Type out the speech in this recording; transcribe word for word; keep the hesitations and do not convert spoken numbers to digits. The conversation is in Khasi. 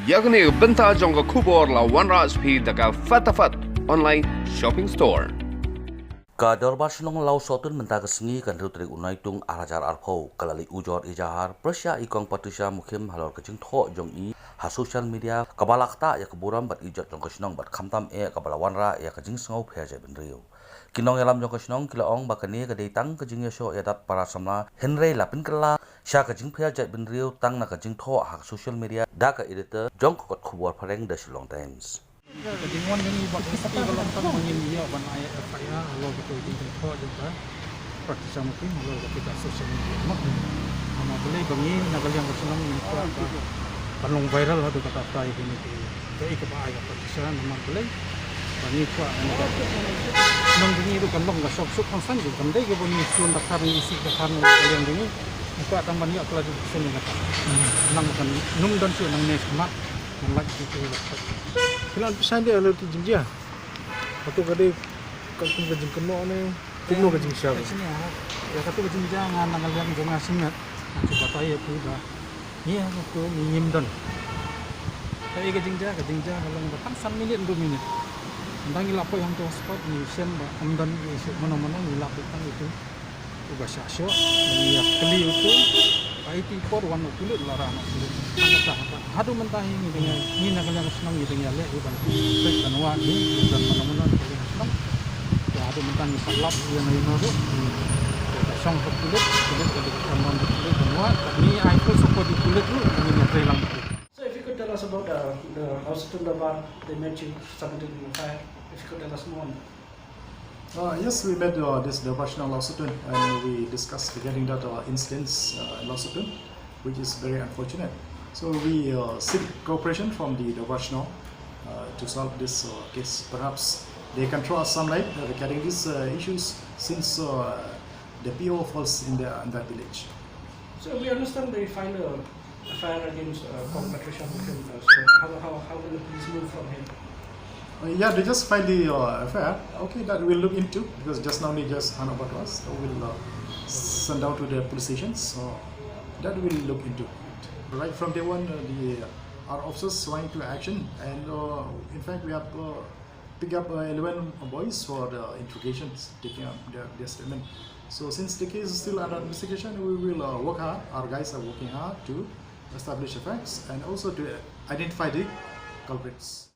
Ïa kane ka bynta jong ka khubor la wanrah sha phi da ka Fatafat Online Shopping Store. Ka Dorbar Shnong Lawsohtun mynta ka sngi ka hynriew tarik u Naitung ar hajar arphew ka la leit ujor ijahar pyrshah i Kong Patricia Mukhim halor ka jingthoh jong i ha social media kaba la ktah ïa ka burom bad ijot jong ka shnong bad khamtam eh kaba la wanrah ïa ka jingsngewpher jaitbynriew. Ki nongïalam jong ka shnong ki la ong ba kane ka dei tang ka jingïashoh ïadat para samla hynrei la pynkylla sha ka jingpher jaitbynriew tang na ka jingthoh ha ka social media da ka editor jong ka kot khubor phareng The Shillong Times. Ka jingwan jong ngi bad S P ka long tang ba ngin ïoh ban ai F I R halor kata ka jingthoh jong ka Patricia Mukhim halor kata ka social media. Namar balei ba ngi na ka liang ka shnong ngi kwah ba kan long viral haduh katta katta ïa kine ki, kaei kaba ai ka Patricia, namar balei ba ngi kwah, namar shnong jong ngi ruh kan long ka shong suk khongsan jong, kan dei kaba ngi shu daktar ngi isih daktar na ka liang jong ngi. Ngi kwah tang ban ïoh clarification ïa kata. Nang kan nym don shuh nangne shakhmat. Ngan lait ki tu. Ki la pynshai ïa la ki jingjia. Hato ka dei ka kum ka jingkynnoh ne kumno ka jingshai? Ka jingshai, ha. Ïa katu ka jingjia nga na ka liang jong nga shimet. Nga shu batai ïa phi ba ngi ha katu ngi ngim don. Kaei ka jingjia, ka jingjia ka long ba tang san minit hynriew minit. Ynda ngi la poi hangto spot ngi shem ba ym don issue mano mano, ngi la poi tang itu. Uba shah shoh, ngi ïa kylli utu, ba aiti por wan u pulit, la rah u pulit. Hangta hangta. Haduh mynta hi ngi dang ïa, ngi na ka liang ka shnong ngi dang ïaleh, ngi ban peit ban wad ngi, ban mano mano na ka liang ka shnong. Te haduh mynta ngi pat lap ïa na ïa na ruh. Te ka shong ka pulit, pulit ka dei ka kam ban pulit ban wad, ngi ai full support ïa pulit ruh, ngi ïa trei lang. So if you could tell us about the, the Lawsohtun Dorbar, they met you, submitted an F I R. If you could tell us more on that. Uh, yes, we met, uh, this Dorbar Shnong Lawsohtun, and we discussed regarding that, uh, incidents, uh, in Lawsohtun, which is very unfortunate. So we, uh, seek cooperation from the Dorbar Shnong, uh, to solve this, uh, case. Perhaps they can throw us some light, uh, regarding these, uh, issues, since, uh, the P O falls in the, in that village. So we understand they filed a F I R against, uh, Kong Patricia Mukhim. Uh, so how, how, how will the police move from here? Uh, yeah, they just filed the, uh, F I R. Okay, that we'll look into, because just now they just hand over to us. So we'll, uh, send out to the police stations. So that we'll look into. Right from day one, uh, the, uh, our officers went to action, and, uh, in fact, we have, uh, picked up, uh, eleven boys for the interrogations, taking up their, their statement. So since the case is still under investigation, we will, uh, work hard. Our guys are working hard to establish the facts and also to identify the culprits.